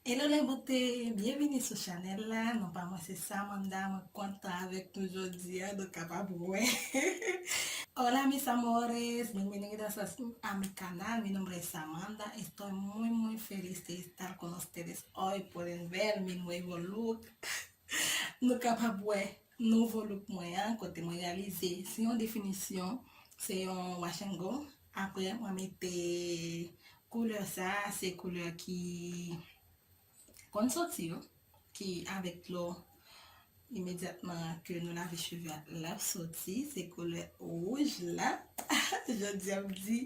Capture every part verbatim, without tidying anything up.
Hello les beautés, byenvini sou chanèl la. Non pa mwen se Samantha, mwen kontan avèk nou jodi a, nou kapab wè. Hola mis amores, bienvenidos a, a mi canal. Mi nombre es Samantha, estoy muy muy feliz de estar con ustedes hoy por el ver mi nuevo look. Nou kapab wè nouvo look mwen an, kote mwen reyalize se yon definisyon, se yon wash and go. Apre mwen mete koulè sa, se koulè ki konn soti yo, ki avèk dlo imedyatman ke nou lave cheve a, l ap soti, se koulè wouj la. Jodi a m di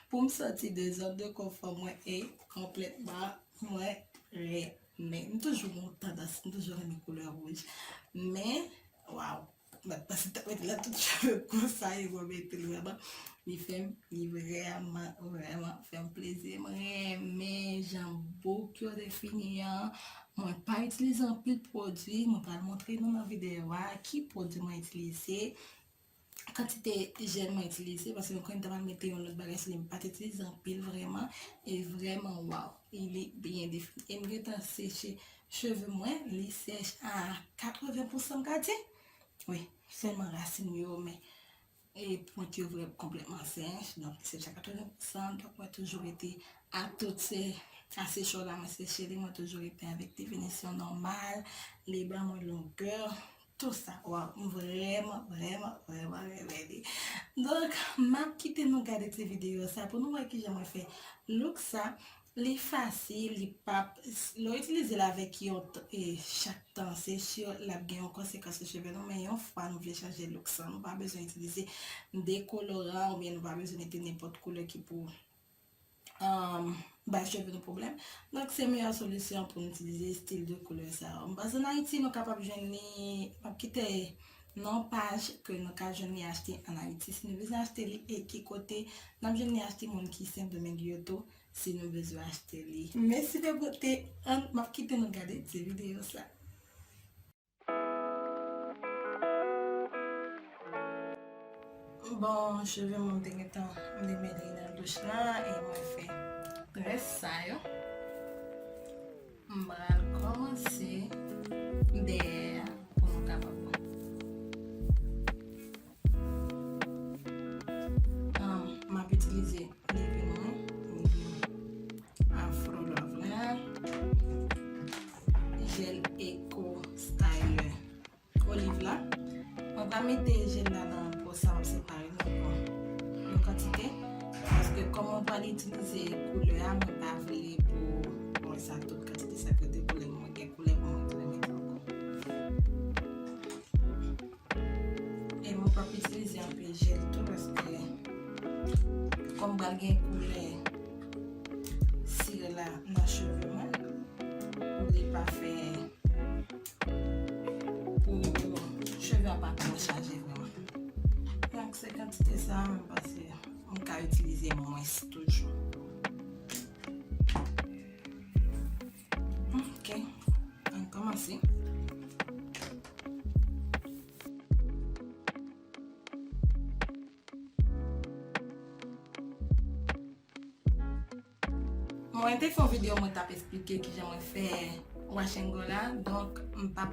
pou m soti de zòn de konfò mwen e konplètman mwen renmen. M toujou gen yon tandans, m toujou renmen koulè wouj. Men, waw, m ap pase tan mete la tout cheve m konsa e mwen mete l vrèman. Li fè m, li vrèman, vrèman fè m plezi. M renmen jan bouk yo defini an. Mwen pa itilize anpil pwodui. Mwen pral montre nou nan videyo a ki pwodui mwen itilize. Kantite jèl mwen itilize, paske nou konnen m ta pral mete yon lòt bagay sou li, m pa t itilize anpil vrèman, e vrèman, waw, li byen defini. E m gentan seche cheve mwen, li sèch a katreven pousan m ka di. Wi, sèlman rasin yo, men e pwent yo vre konplètman sèch, donk li sèch a katreven pousan, donk mwen toujou rete a tout se, a seche la, mwen seche li, mwen toujou rete avèk definisyon nòmal, li ban mwen longè, tou sa. Waw, m vrèman, vrèman, vrèman renmen li. Donk, m ap kite nou gade ti videyo sa pou nou wè kijan mwen fè look sa. Li fasil, li p ap, lè w itilize l avèk yon t-, e, chak tan, se si l ap gen yon konsekans sou cheve nou, men yon fwa nou vle chanje look sa, nou pa bezwen itilize dekoloran oubyen nou pa bezwen mete nenpòt koulè ki pou um, bay cheve nou pwoblèm. Donk, se meyè solisyon pou nou itilize estil de koulè sa yo. M panse ann Ayiti, nou kapab jwenn li, m ap kite non paj ke nou ka jwenn li achte ann Ayiti. Si nou bezwen achte li, e ki kote n ap jwenn li achte, moun ki Sendomeng yo tou, si nou bezwen achte li. Mèsi de bote, ann, m ap kite nou gade ti videyo sa. Bon, cheve mwen te gentan, m te mete nan douch la e mwen fè très sa yo. M pral kòmanse dèyè a pou nou kapab wè. Um, m ap itilize leave-in mwen, leave-in Afro Love la, jèl Eco Styler Olive la. Mwen pa mete jèl la nan po sa, m ap separe nan yon kantite, paske kòm mwen pral itilize koulè a, mwen pa vle pou, bon, sa tout kantite sa ke de koulè, mwen gen koulè pou mwen tounen mete ankò. E mwen p ap itilize anpil jèl tou, paske kòm pral gen koulè sire la nan cheve mwen, pou li pa fè, pou cheve a pa twò chaje vrèman. Donk, se kantite sa a, mwen panse m ka itilize mwens toujou. Ok, ann kòmanse. Mwen te fè yon videyo, mwen t ap esplike kijan mwen fè wash and go la, donk m p ap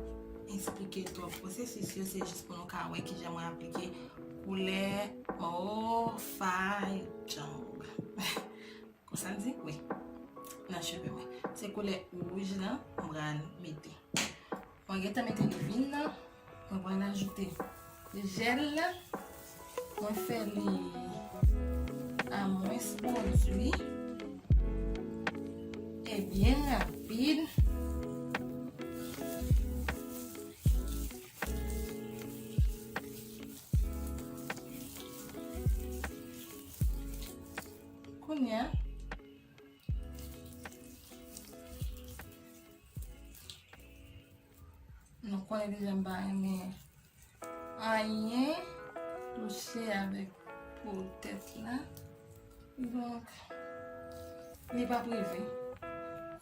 esplike twòp pwosesis yo, se jis pou nou ka wè kijan mwen aplike koulè Mofajong. Konsa l di? Wi. Nan cheve mwen. Se koulè wouj lan mwen pral mete. Mwen gentan mete leave-in nan. Mwen pral ajoute jèl la. Mwen fè li a mwens pwodui. E byen rapid. Kounye a, nou konnen deja m pa renmen anyen touche avèk po tèt la. Donk, li p ap rive.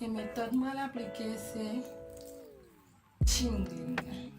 E metòd m pral aplike se Chin Clean.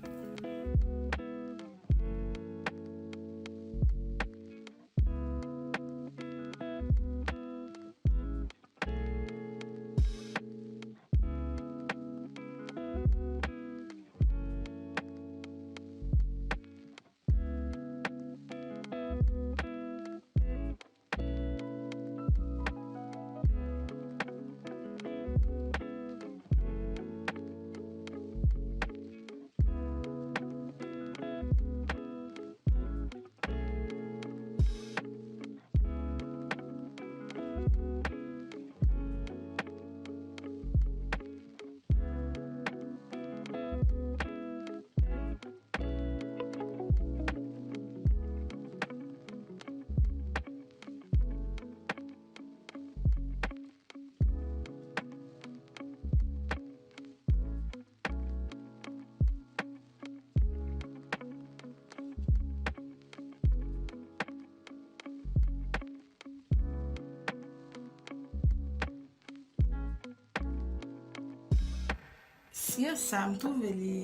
Sirsa, m twouve li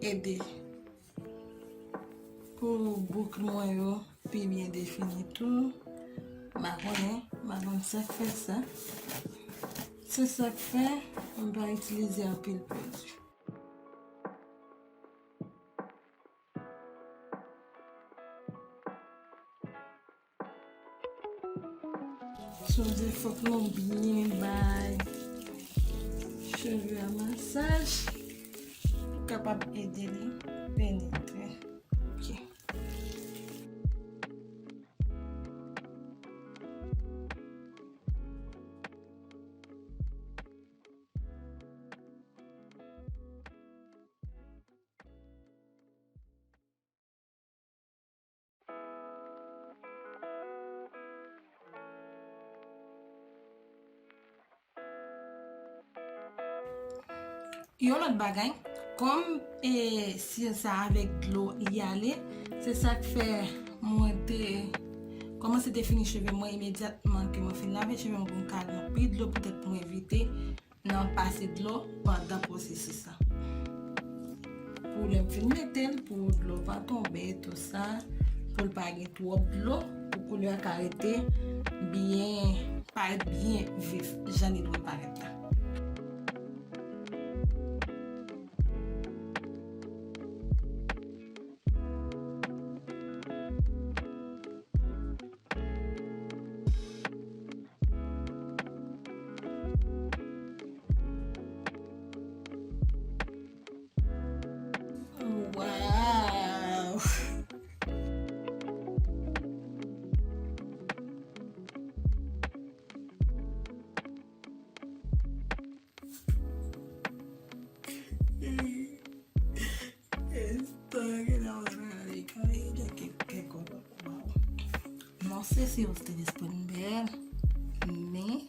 ede pou bouk mwen yo pi byen defini tou. M pa konnen, m pa konn sa k fè sa. Se sa k fè m pa itilize anpil pwodui. Sonje, fòk nou byen bay cheve a masaj pou kapab ede li penetre. Ok. Yon lòt bagay, kòm e sirsa avèk dlo li ale, se sa k fè mwen te kòmanse defini cheve mwen imedyatman ke mwen fin lave cheve mwen pou m ka al nan pli dlo poutèt pou m evite nan pase dlo pandan pwosesis la. Pou lè m fin mete l, pou dlo pa tonbe, tou sa, pou l pa gen twòp dlo, pou koulè a ka rete byen, parèt byen vif, jan li dwe parèt la. Wow! Non, se si yo te espre m bèl, men